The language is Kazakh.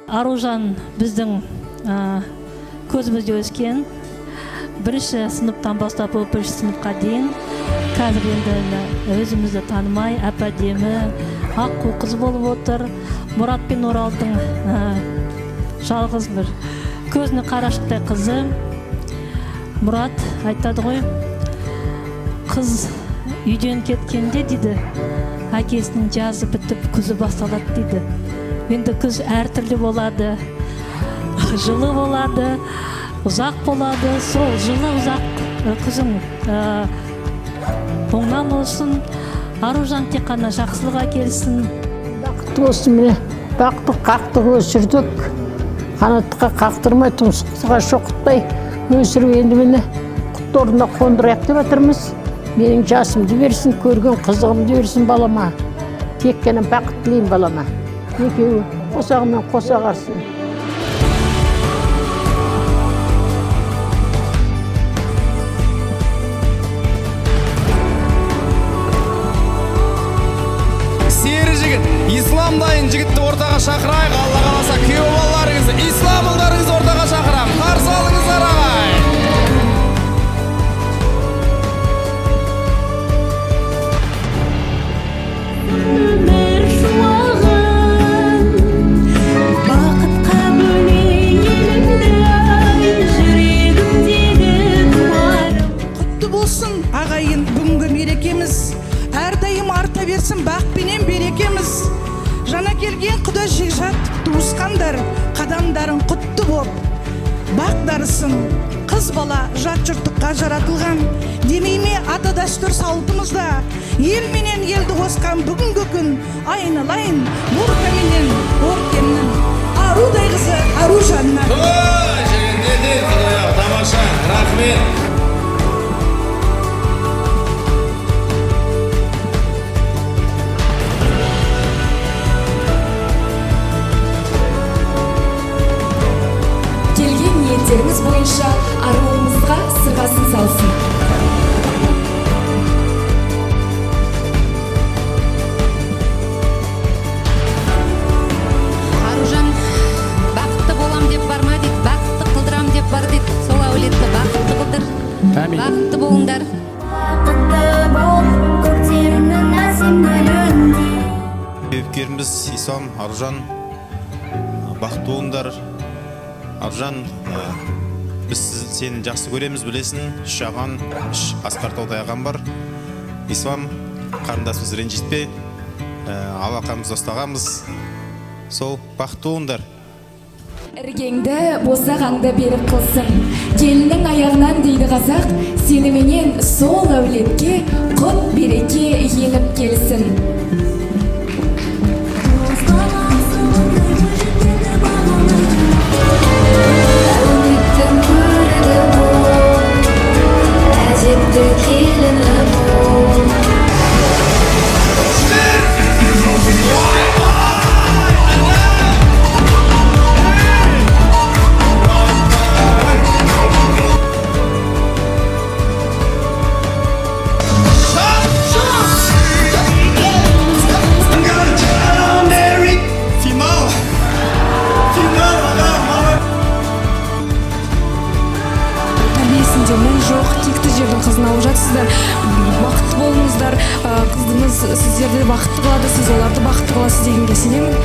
Аружан біздің көзімізде өскен. Бірінші сыныптан бастап бірінші сыныпқа дейін. Қазір енді өзімізді танымай, әп-әдемі, аққу қыз болып отыр. Мұрат пен Оралдың жалғыз бір көзіне қарашықтай қызы. Мұрат айтады ғой, қыз үйден кеткенде дейді, әкесінің жазы бітіп, күзі басталады дейді. Енді күз әртүрлі болады, жылы болады, ұзақ болады. Сол жылы ұзақ күзің оңнан болсын. Аружан тек қана жақсылық әкелсін. Бақытты болсын, міне, бақтық, қақтық өсірдік. Қанаттыққа қақтырмай, тұмсықтыға шоқытпай өсіріп, енді міне құтты орнына қондырайық деп жатырмыз. Менің жасымды берсін, көрген қызығымды берсін балама. Тек қана бақыт тілеймін балама. Екеуі қосағымен қоса қарсын. Сері жігіт, Ислам дайын жігітті ортаға шақырайық. Алла қаласа, күйеу балаларыңызды, Ислам ұлдарыңызды ортаға шақырамын. Қарсы алыңыздар, ағайын. Өмір шуағын бақытқа бөлей елімді ай, жүрегімдегі тұмарым. Құтты болсын, ағайын, бүгінгі мерекеміз. Әрдайым арта берсін бақ пенен берекеміз. Жаңа келген құда жекжат туысқандар, қадамдарың құтты боп, бақ дарысын. Қыз бала жат жұрттыққа жаратылған, демей ме ата дәстүр салтымызда. Ел менен елді қосқан бүгінгі күн, айналайын Мурка менен Оркеннің арудай қызы Аружанна. Ой, жігіт, не дейді, құдай-ау, тамаша, рахмет. Келген ниеттеріңіз бойынша аруымызға сырғасын салсын. Аружан бақытты болам деп барма дейді, бақытты қылдырам деп бар дейді. Сол әулетті бақытты қылдыр. Әмин. Бақытты болыңдар. Бақытты бол көктемнің әсем гүліндей. Кейіпкеріміз Ислам, Аружан, бақытты болыңдар. Аружан, біз сені жақсы көреміз, білесің. Үш ағаң, үш асқар таудай ағам бар. Ислам, қарындасымыз, ренжітпе. Алақанымызды ұстағанбыз. Сол, бақытты болыңдар. Іргеңді, босағаңды берік қылсын. Келіннің аяғынан дейді қазақ, сеніменен сол әулетке құт береке еніп келсін. Әулеттің көрігі бол, әдепті келіні бол. Финал! Финал, аға, молодец! Тәрбиесінде мін жоқ, текті жердің қызын алып жатсыздар. Бақытты болыңыздар. Қызымыз сіздерді бақытты қылады, сіз оларды бақытты қыласыз дегенге сенемін.